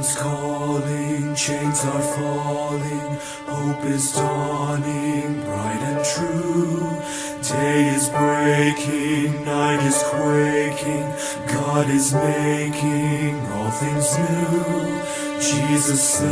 Heaven's calling, chains are falling, hope is dawning, bright and true. Day is breaking, night is quaking, God is making all things new. Jesus saves.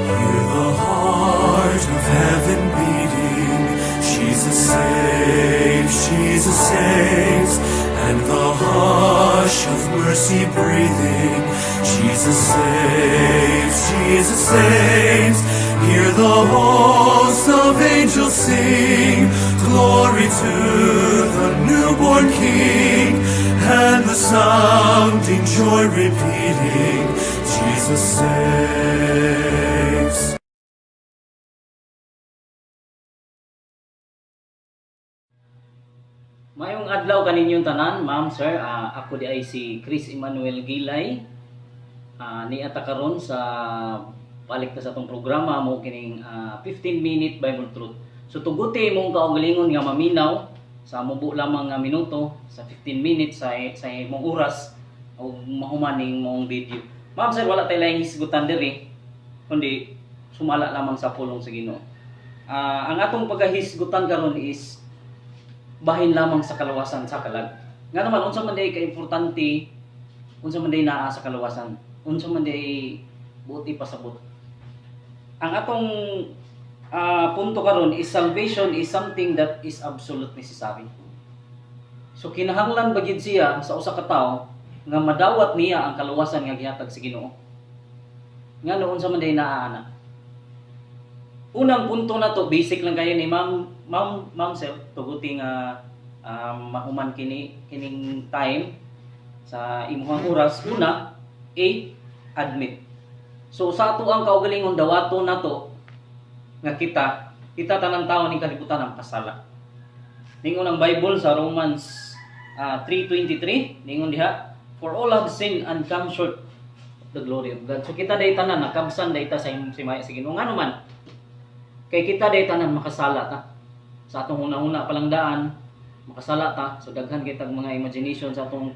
Hear the heart of heaven beating. Jesus saves, Jesus saves, and the hush of mercy breathing. Jesus saves, Jesus saves. Hear the hosts of angels sing, glory to the newborn King, and the sounding joy repeating, Jesus saves. Mayong adlaw kaninyong tanan, ma'am, sir. Ako di ay si Chris Emmanuel Gilay. Niata karon sa balik ta sa atong programa mo kining 15-minute Bible Truth. So tuguti imong kaugalingon nga maminaw sa mubo lamang nga minuto sa 15 minutes sa imong oras o mahuman ning mong video. Ma'am, sir, wala tay laing hisgutan diri kundi sumala lamang sa pulong sa Ginoo. Ang atong pagkahisgutan karon is bahin lamang sa kalawasan sa kalag. Nga naman, unsa man day ka-importante, unsa man day naa sa kalawasan, unsa man day buot ipasabot. Ang atong punto karon is salvation is something that is absolute necessary. So kinahanglan ba gid siya sa usa ka tawo nga madawat niya ang kaluwasan nga gihatag sa Ginoo? Nga no, unsa man day naa ana? Unang punto na to, basic lang kayo ni ma'am, sir, tuguti nga mahuman kini kining time sa imuhang oras. Una, A, admit. So sa ato ang kaugalingon, dawato nato nga kita kita tanang tawo ning kalibutan ang kasala. Ningon ang Bible sa Romans 3:23, ningon diha, "For all have sinned and come short of the glory of God." So kita day tanan nakabsan day ta sa himaya sa Ginoo. Ngano man? Kay kita day tanan makasala ta. Sa atong una-una palang daan, makasala ta. So daghan kay tag mga imagination sa atong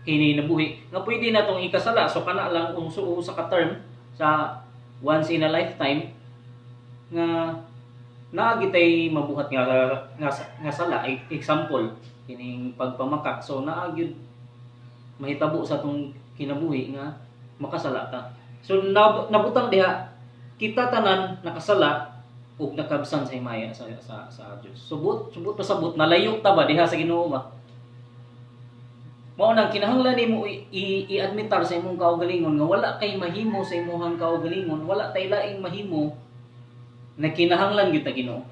kinabuhi nga pwede na tong ikasala. So kana lang uso usa ka term sa once in a lifetime nga naa gitay mabuhat nga sala. Example kining pagpamakak. So naa gyud mahitabo sa atong kinabuhi nga makasala ta. So nabutang diha, kita tanan nakasala ug nakabsan sa himaya sa Dios. Subot subot pasabot nalayo ta ba diha sa Ginoo ba? Mao nang kinahanglan nimo i-admitar sa imong kaugalingon nga wala kay mahimo sa imong kaugalingon, wala tay laing mahimo na kinahanglan gyud ta Ginoo.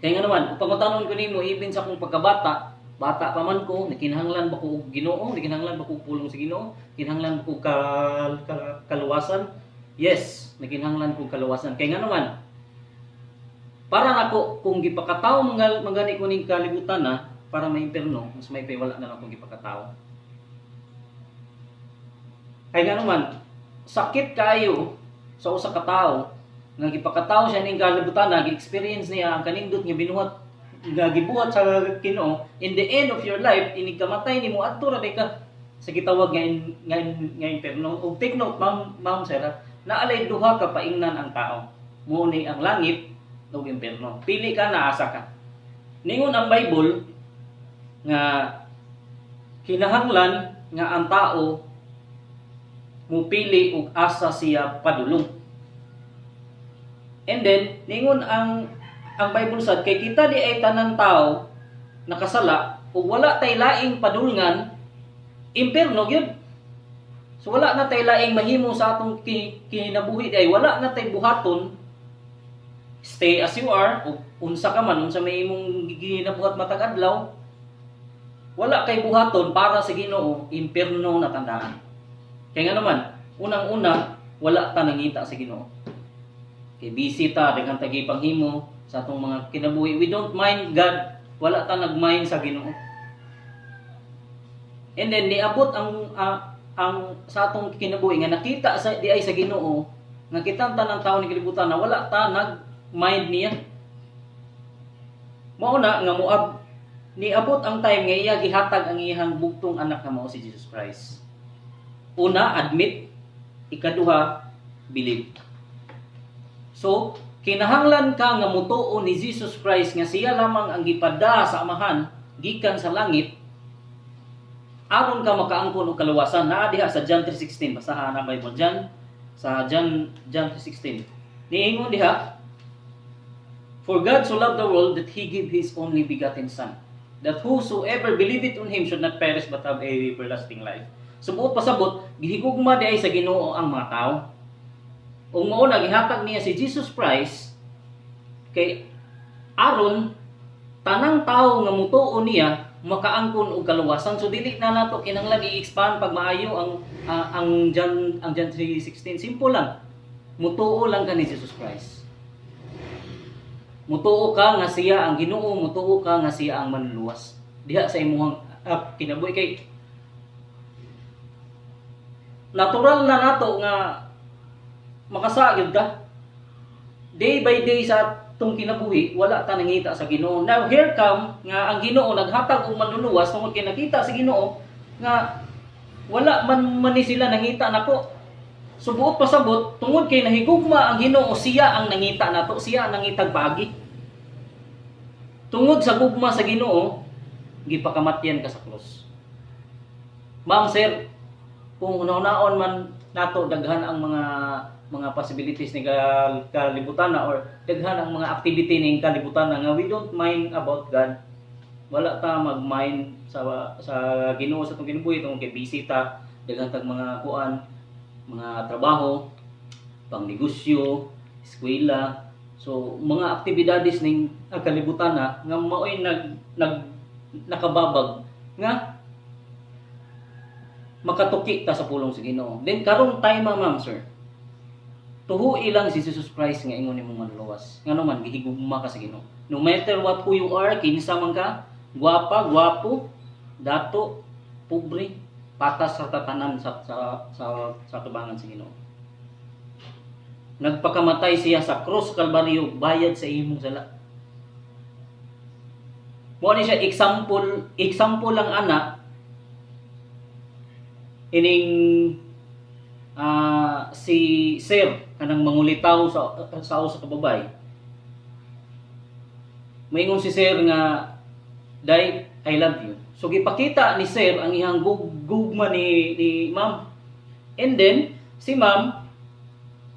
Kay nga naman, pangutanon ko nimo, even sa akong pagkabata, bata pa man ko, nakinahanglan ba ko og Ginoo, nakinahanglan ba ko og pulong sa Ginoo, kinahanglan ba ko kaluwasan? Yes, nakinahanglan ko og kaluwasan. Kay nga naman, para nako kung gipakatawo mga mangani ko ning kalibutan na para maimpierno, mas may wala na lang kung gipakatawo. Kay nga naman, sakit kayo sa usa ka tawo nga gipakatawo siya ning kalibutan na, gi-experience niya ang kanindot nga binuhat nga gibuhat sa Ginoo. In the end of your life, inig kamatay nimo, adto ra ka sa gitawag nga impierno. Ug take note, ma'am, sir, naalay duha ka paingnan ang tao. Mo ni ang langit ug impierno. Pili ka na asa ka. Ningon ang Bible nga kinahanglan nga ang tao mupili og asa siya padulong. And then ningon ang Bible sad kay kita di ay tanan tao nakasala ug wala tay laing padulngan, impierno gyud. So wala na tay laing mahimo sa atong kinabuhi di ay wala na tay buhaton. Stay as you are ug unsa ka man, unsa may imong ginabuhat matag adlaw, wala kay buhaton para sa Ginoo, impierno na tandaan. Kay nga naman, unang-una, wala ta nangita sa Ginoo. Kay busy ta, daghan ta gipanghimo sa atong mga kinabuhi. We don't mind God, wala ta nagmind sa Ginoo. And then niabot ang sa atong kinabuhi nga nakita sa di ay sa Ginoo nga kitang tanang tao ni kalibutan na wala ta nag mind niya. Mao na nga moab Niabot ang time nga iya gihatag ang iyang bugtong anak nga mao si Jesus Christ. Una, admit. Ikaduha, believe. So, kinahanglan ka nga mutuo ni Jesus Christ nga siya lamang ang gipada sa Amahan gikan sa langit aron ka makaangkon og kaluwasan. Naa diha sa John 3:16. Basahan na Bible John sa John 3:16. Niingon diha, "For God so loved the world that He gave His only begotten Son, that whosoever believeth on Him should not perish but have a everlasting life." So buot pasabot, gihigugma diay sa Ginoo ang mga tao. Ug mao na gihatag niya si Jesus Christ kay aron tanang tao nga mutuo niya makaangkon og kaluwasan. So dili na nato kinahanglan i-expand pag maayo ang John 3:16. Simple lang. Mutuo lang ka ni Jesus Christ. Mutuo ka nga siya ang Ginoo, mutuo ka nga siya ang manluluwas diha sa imong kinabuhi kay natural na nato nga makasala ka. Day by day sa atong kinabuhi, wala ta nangita sa Ginoo. Now here come nga ang Ginoo naghatag og manluluwas tungod kay nakita sa Ginoo nga wala man man ni sila nangita nako. So buot pasabot, tungod kay nahigugma ang Ginoo, siya ang nangita nato, siya ang nangitag paagi. Tungod sa gugma sa Ginoo, gipakamatyan ka sa krus. Ma'am, sir, kung hunahunaon man nato, daghan ang mga possibilities ni kalibutan na or daghan ang mga activity ning kalibutan na nga we don't mind about God. Wala ta mag-mind sa Ginoo sa atong kinabuhi tungod kay busy ta, daghan tag mga kuan, mga trabaho, pang negosyo, eskwela. So mga aktibidades ning kalibutan na nga maoy nag nag nakababag nga makatuki ta sa pulong sa Ginoo. Then karong time, ma'am, sir, tuhui lang si Jesus Christ nga ingon nimong manluluwas. Ngano man gihigugma ka sa Ginoo. No matter what, who you are, kinsa man ka, gwapa, gwapo, dato, pobre, patas sa tatanan sa tubangan sa Ginoo. Nagpakamatay siya sa cross Kalbaryo bayad sa imong sala. Mo ni siya example, example lang ana ining si sir kanang mangulitaw sa usa ka babae. Maingon si sir nga, "Day, I love you." So gipakita ni sir ang iyang gugma ni ma'am. And then si ma'am,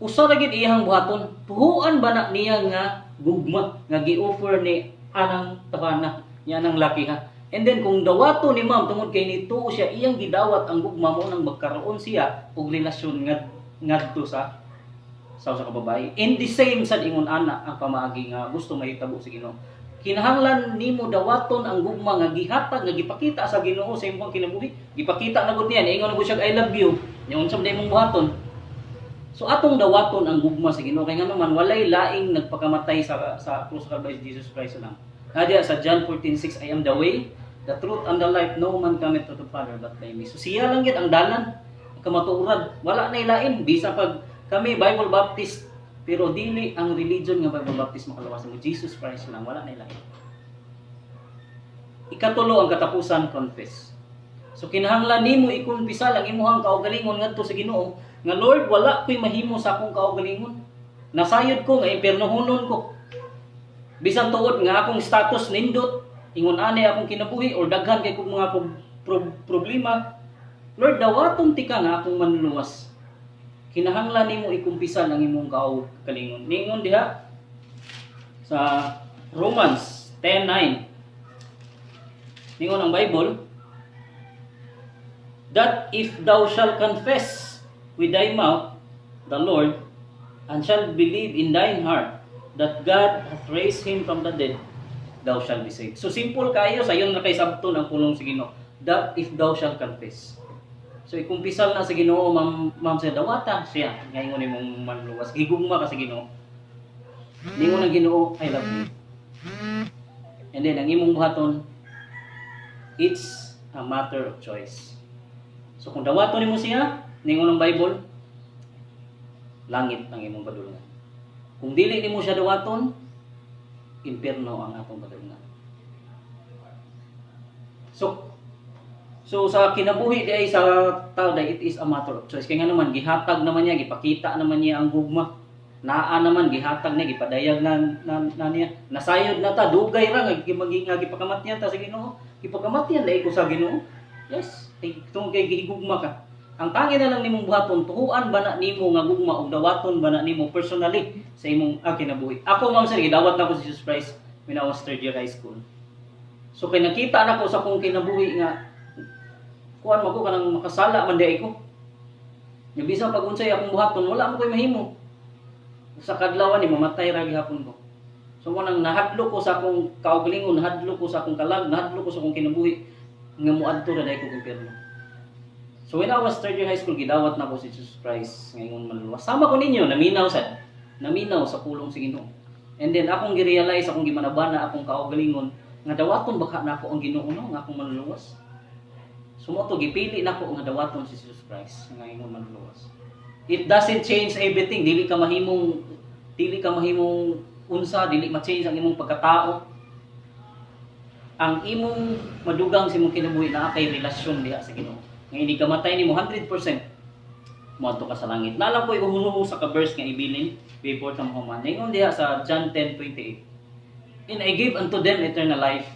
usa ra gid iyang buhaton, tuhuan ba na niya nga gugma nga gi-offer ni anang tawhana niya nang laki ha. And then kung dawato ni ma'am, tungod kay nituo siya, iyang gidawat ang gugma mo nang magkaroon siya og relasyon ngadto sa usa ka babae. In the same sad ingon ana ang pamaagi nga gusto mahitabo sa Ginoo. Kinahanglan nimo dawaton ang gugma nga gihatag, nga gipakita sa Ginoo sa imong kinabuhi. Gipakita na gud niya, niingon na gud siya, "I love you." Nya unsa man imong buhaton? So atong dawaton ang gugma sa Ginoo kay ngano man walay laing nagpakamatay sa krus sa Calvary, Jesus Christ lang. Nadia sa John 14:6, "I am the way, the truth, and the life. No man cometh to the Father but by me." So siya lang gyud ang dalan, ang kamatuoran. Wala na ilain. Bisa pag kami Bible Baptist, pero dili ang religion nga Bible Baptist makalawas mo. Jesus Christ lang, wala na ilain. Ikatulo, ang katapusan, confess. So kinahanglan nimo ikumpisal ang imuhang kaugalingon ngadto sa Ginoo nga, "Lord, wala ko'y mahimo sa akong kaugalingon. Nasayod ko nga impiernohonon ko. Bisan tuod nga akong status nindot, ingon ani akong kinabuhi or daghan kay kog mga problema. Lord, dawaton tika nga akong manluluwas." Kinahanglan nimo ikumpisal ang imong kaugalingon. Ningon diha sa Romans 10:9. Ningon ang Bible, "That if thou shalt confess with thy mouth the Lord, and shalt believe in thine heart that God hath raised him from the dead, thou shalt be saved." So simple kayo, sayon ra kay sabton ang pulong sa Ginoo. That if thou shalt confess. So ikumpisal na sa Ginoo, ma'am, ma'am sa dawata siya nga ingon nimong manluwas. Gigugma ka sa Ginoo. Ningon ang Ginoo, "I love you." And then ang imong buhaton, it's a matter of choice. So kung dawaton nimo siya, ningon ang Bible, langit ang imong padulngan. Kung dili nimo siya dawaton, impierno ang atong padulngan. So sa kinabuhi di ay sa tao dai, it is a matter of choice. Kaya nga naman gihatag naman niya, gipakita naman niya ang gugma. Naa naman gihatag niya, gipadayag na niya. Nasayod na ta, dugay ra nga nga gipakamatyan ta sa Ginoo. Gipakamatyan dai ko sa Ginoo. Yes, kay tungod kay gihigugma ka. Ang tangi na lang nimong buhaton, tuhuan ba na nimo nga gugma og dawaton ba na nimo personally sa imong kinabuhi. Ako, ma'am sir, gidawat na ko si Jesus Christ when I was third year high school. So kay nakita na ko sa akong kinabuhi nga kuan man ko, kanang makasala man diay ko. Nya bisan pag unsay akong buhaton, wala man koy mahimo. Sa kadlawan ni mamatay ra gihapon ko. So mo nang nahadlok ko sa akong kaugalingon, nahadlok ko sa akong kalag, nahadlok ko sa akong kinabuhi nga moadto ra diay ko impyerno. So when I was third year high school, gidawat na ko si Jesus Christ ngayon manluluwas. Sama ko ninyo, naminaw sad. Naminaw sa pulong sa Ginoo. And then akong gi-realize, akong gimanabana, akong kaugalingon nga dawaton baka nako ang Ginoo, no, nga akong manluluwas. So mo to gipili nako nga dawaton si Jesus Christ nga ingon manluluwas. It doesn't change everything, dili ka mahimong unsa, dili ma-change ang imong pagkatao. Ang imong madugang sa imong kinabuhi naa kay relasyon diha sa Ginoo. Nga ini kamatay nimo, 100% moadto ka sa langit. Naa lang ko iuhuho sa ka verse nga ibilin before ta mahuman. Ningon diha sa John 10:28. "And I give unto them eternal life,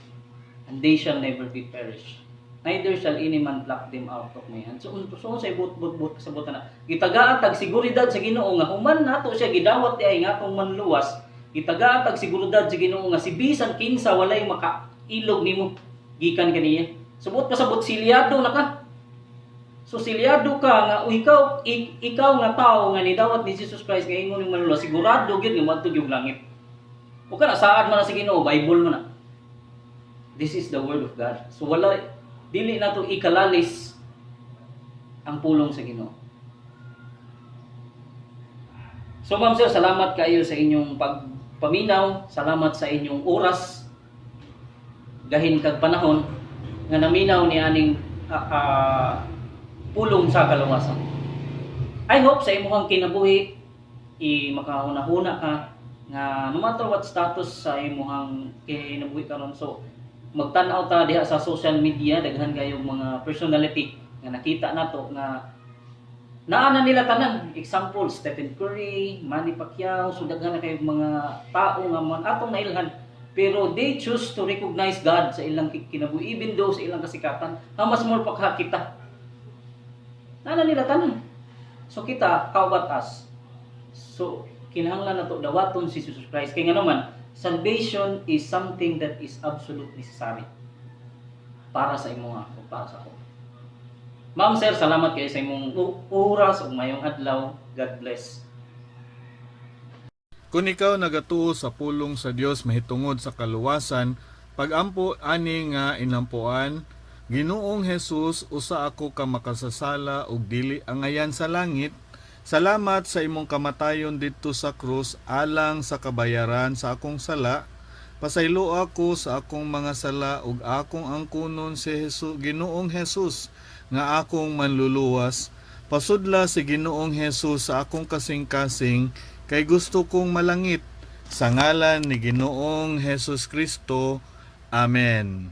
and they shall never be perished. Neither shall any man pluck them out of my hand." So sa but but but kasabutan na. Gitagaan tag seguridad sa Ginoo nga human nato siya gidawat di ay nga atong manluwas. Gitagaan tag seguridad sa Ginoo nga si bisan kinsa walay makailog nimo gikan kaniya. Subot pasabot silyado na ka. So silyado ka nga o ikaw ikaw nga tao nga nidawat ni Jesus Christ nga ingon yung manluluwas, sigurado gyud nga moadto gyud langit. O kana saad man na sa Ginoo, Bible man na. This is the word of God. So wala, dili nato ikalalis ang pulong sa Ginoo. So ma'am, sir, salamat kayo sa inyong pagpaminaw, salamat sa inyong oras gahin kag panahon nga naminaw ni aning pulong sa kaluwasan. I hope sa imong kinabuhi i makahuna-huna ka nga no matter what status sa imong kinabuhi karon. So magtan-aw ta diha sa social media, daghan kayong mga personality nga nakita nato nga naa na nila tanan. Example, Stephen Curry, Manny Pacquiao. So daghan na kayong mga tao nga man atong nailhan, pero they choose to recognize God sa ilang kinabuhi even though sa ilang kasikatan. How much more pa kita, naa na nila tanan? So kita, how about us? So kinahanglan nato dawaton si Jesus Christ kay nga naman salvation is something that is absolutely necessary para sa imo o para sa ako. Ma'am, sir, salamat kayo sa imong oras ug mayong adlaw. God bless. Kung ikaw nagatuo sa pulong sa Dios mahitungod sa kaluwasan, pagampo ani nga inampuan: "Ginoong Jesus, usa ako ka makasasala ug dili angayan sa langit. Salamat sa imong kamatayon didto sa krus alang sa kabayaran sa akong sala. Pasaylo ako sa akong mga sala ug akong angkunon si Jesus, Ginoong Jesus nga akong manluluwas. Pasudla si Ginoong Jesus sa akong kasing-kasing kay gusto kong malangit. Sa ngalan ni Ginoong Jesus Kristo. Amen."